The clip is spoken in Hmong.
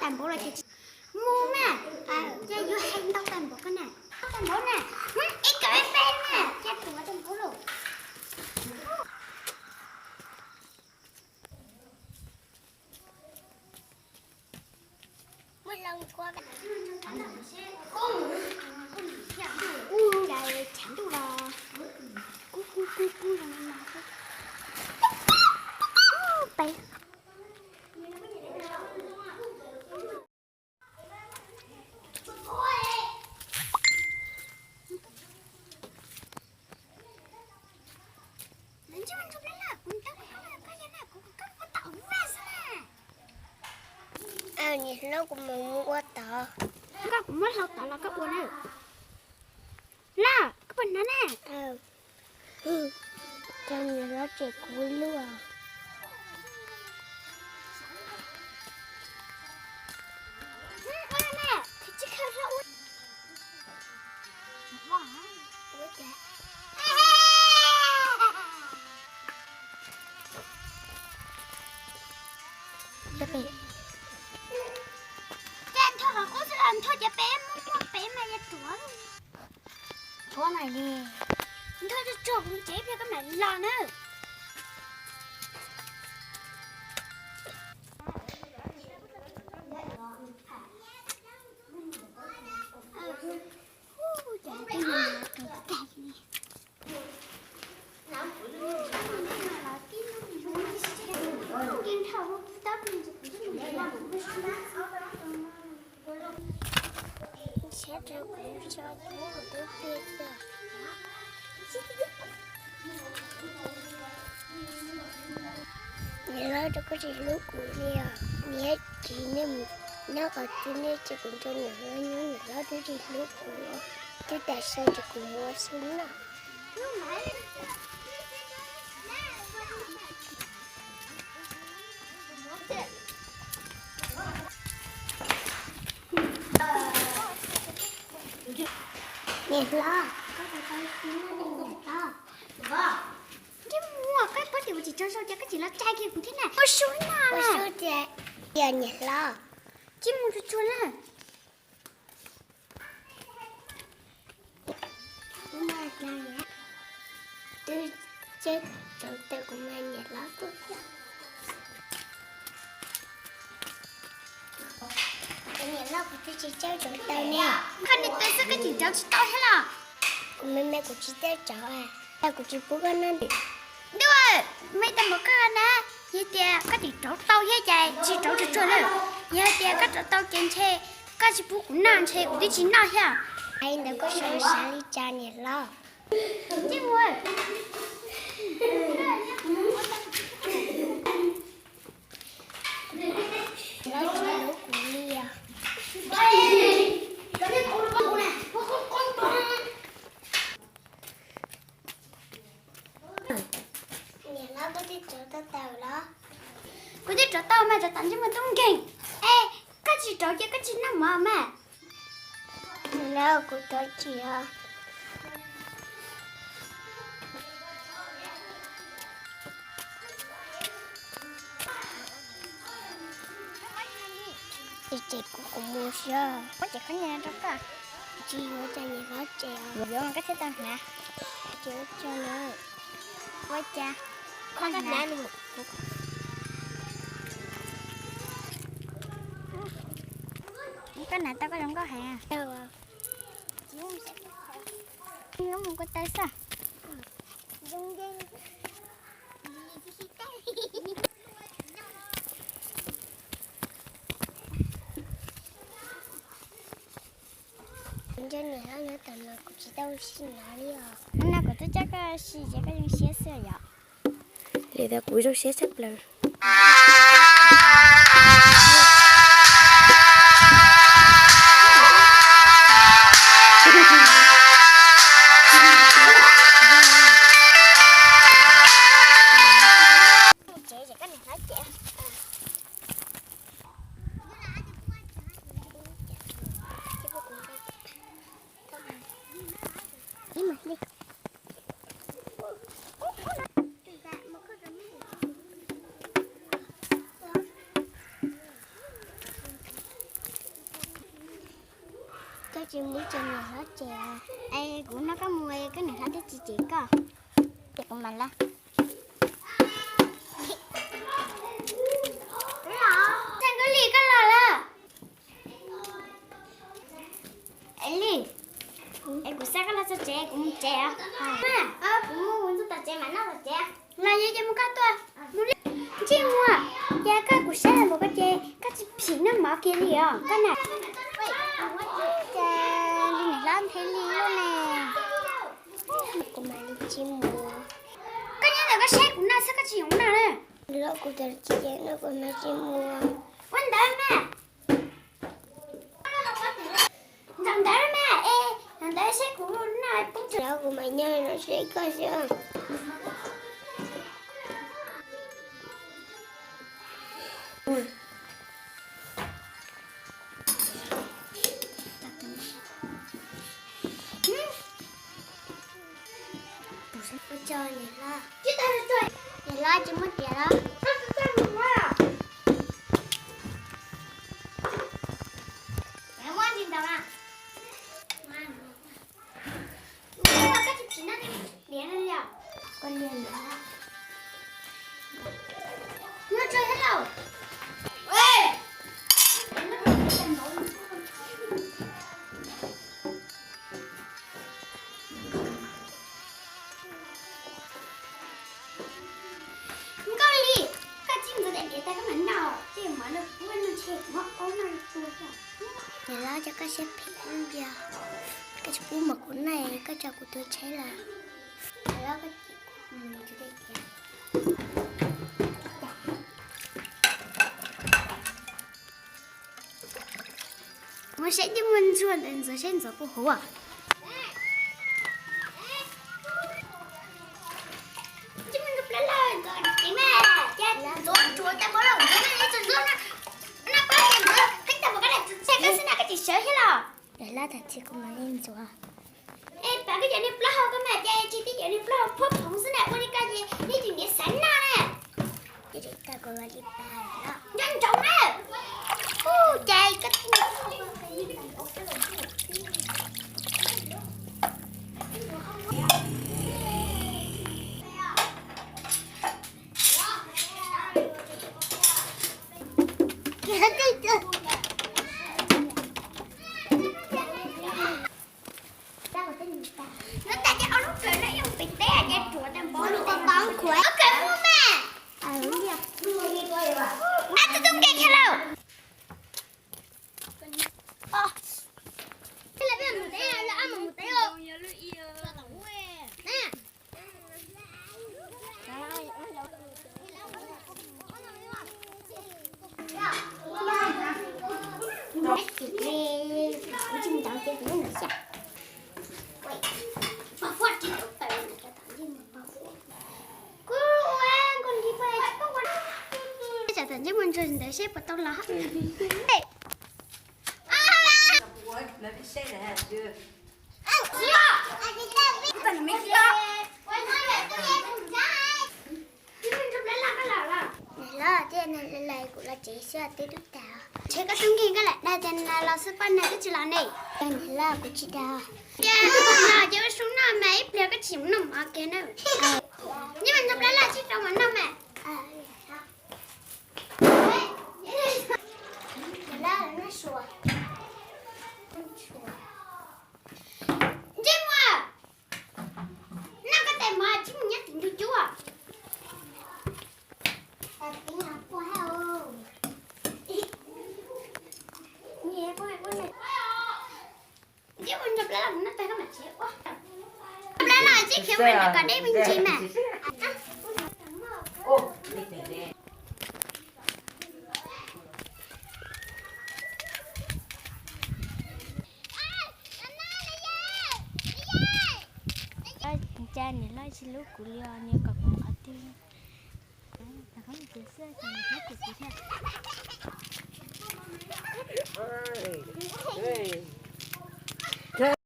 Npaum los ces mus na, ces yuav hais ntau tag npaum ko na, ntau tag npaum na, ib kaum ib peb na, ces tuav tag npaum lauj. Ub, cas tshav ntuj los kub kub kub kub zoo no. Peb. Niam hlob, kuv mus ua tod. Koj, kuv muab hlau tod los koj ua na. Los, koj puas hnov na? Cov niam hlob tsem kuv luaj. Ces nthua qhov qub xwb los nthua ces peb muab muaj peb mas yuav ruam. Tshuav na li. Nthua tsuag tsuag kuv cev ib pliag koj mam los na. Niam hlob, koj tsis hlub kuv li os. Niam tsis, nej mus nyob qhov twg nej tsis, kuv nrog niam hlob nyob, niam hlob twb tsis hlub kuv, twb tas su ces kuv mus ua su noj. Niam hlob, koj tau tau niam hlob. Ntsej muag, koj pom tias kuv tsis tsaug zog ces koj tsis los tsa kiag kuv thiab na. Ua su na. Ua su tias, niam hlob. Ntsej muag tsuag tsuag na. Twb cab tsaug taw kuv mas niam hlob tuaj thiab. Niam hlob, kuv twb tsis cab tsaug taw ne. Koj niag taw xwb koj tsis rauv tsis tau thiab los? Kuv me me kuv tsis cab tsaug, kuv tsis pub koj noj. Ntuj, me tag npaum koj na, yog tias koj tsis rauv tau thiab ces tsis rauv tsuag tsuag na. Yog tias koj rauv tau ces ntshe koj tsis pub kuv noj ntshe kuv twb tsis noj thiab. Hais ntawd koj xav li cas niam hlob? Ntsej muag. Lawv tsis hlub kuv li os. Niam hlob, koj twb rauv tau taw los? Kuv twb rauv tau mas rauv tas ntsej muag tub nkeeg. Es koj tsis rauv ces koj tsis noj mov mas. Niam hlob, kuv thov txim os. Ces kuv, kuv mus xwb. Muab ces khaub ncaws rau koj. Tsis yuav, cas niam hlob tsem os. Yuav mas koj thiaj tau hnav. Ces ua tsaug na. Ua cas koj hnav? Koj hnav tau koj zoo nkauj heev. Mus kua taw xwb. Kuv nco niam hlob nyob tom no kuv tsis tau ua si hnov li os. Hnub no kuv tuaj coj koj ua si ces koj zoo siab xwb yom? Li ntawd kuv zoo siab tshaj plaws. Tsis mus tsev niam hlob tsev. Es kuv nrog koj mus, koj niam hlob twb tsis cem koj. Ces kuv mam los. Txhais Nkauj Lis, koj los lawm. Es Lis, es kuv xa koj los txog tsev, kuv mus tsev os. Kuv mus ntxuag tom tsev mam noj tom tsev. Los yog ces mus koj tuaj. Ntsej Muas, ces koj kuv saib los npaum koj ces koj tsis phim noj mov kiag li os koj na. Cas li niam hlob nthe li luaj ne. Kuv mam li tsis mus. Koj nyob ntawm koj saib kuv noj xwb koj tsis yoov noj na. Los kuv cov tsis cem no kuv mam tsis mus. Ua ntawd mas. Ntawm ntawd mas es ntawm ntawd saib kuv noj poob tsawg kuv mam nyob no seb koj xwb. Ua tsaug niam hlob. Niam hlob tsis muaj tias los. Nkauj Lis, koj tsis ntxuav daim diav tas koj mam noj, tej mov no kuv noj tshe kuv muab aub noj tua xwb. Niam hlob, koj siab phem ib yam, koj tsis pub mov kuv noj, koj tso kuv tuag tsheb lawm. Niam hlob, koj tsis, mus saib Ntsej Muas ntsuag ntawd, ntxuav saib ntxuav puas huv. Ntsej Muas ntsuag plab lawm, ntxuav tsis mas, cas ntxuav tsuav tau npaum lawm, ntxuav ntxuav na, na pab ntxuav pheej tau npaum koj daim txuas txhia koj xwb na, koj tsis sawv thiab los? Niam hlob, tag kis kuv mam li ntxuav. Es pab koj cov niag plaub hau koj mas cas tsis tib cov niag plaub hau phuab phoov xwb na, ua li koj ces nej cim niam xav noj na. Nco ntsoov na. Ub, cas koj Nyob tas ces ob lub kawm no ib pem teb ces ruam tas npaum li, ob kawm mus mas. Ab, tus tub nkeeg kiag lauj. Tsam tam ntsej muag ntsuag ntawd seb puas tau los. Niam hlob, tej no lawv kuv los tsev xwb twb tub tas. Ntshe koj tub nkeeg koj lam dag tias los xwb poj niam twb tsis los ne. Niam hlob, kuv tsis dag. Ces ua su noj mas ib pliag koj tsis mus noj mov kiag na. Ntsej muag ntsuag plab laj sib rau mas noj mas. Ntsej muag, noj koj tes mov tsis mus nyob tim ntug cub. Ntsej muag ntsuag plab laj, noj tag koj mam tsev ua. Plab laj tsis khiav mus kom deb me ntsis mas. Cas niam hlob tsis hlub kuv li os, niam kom kuv qhov twg.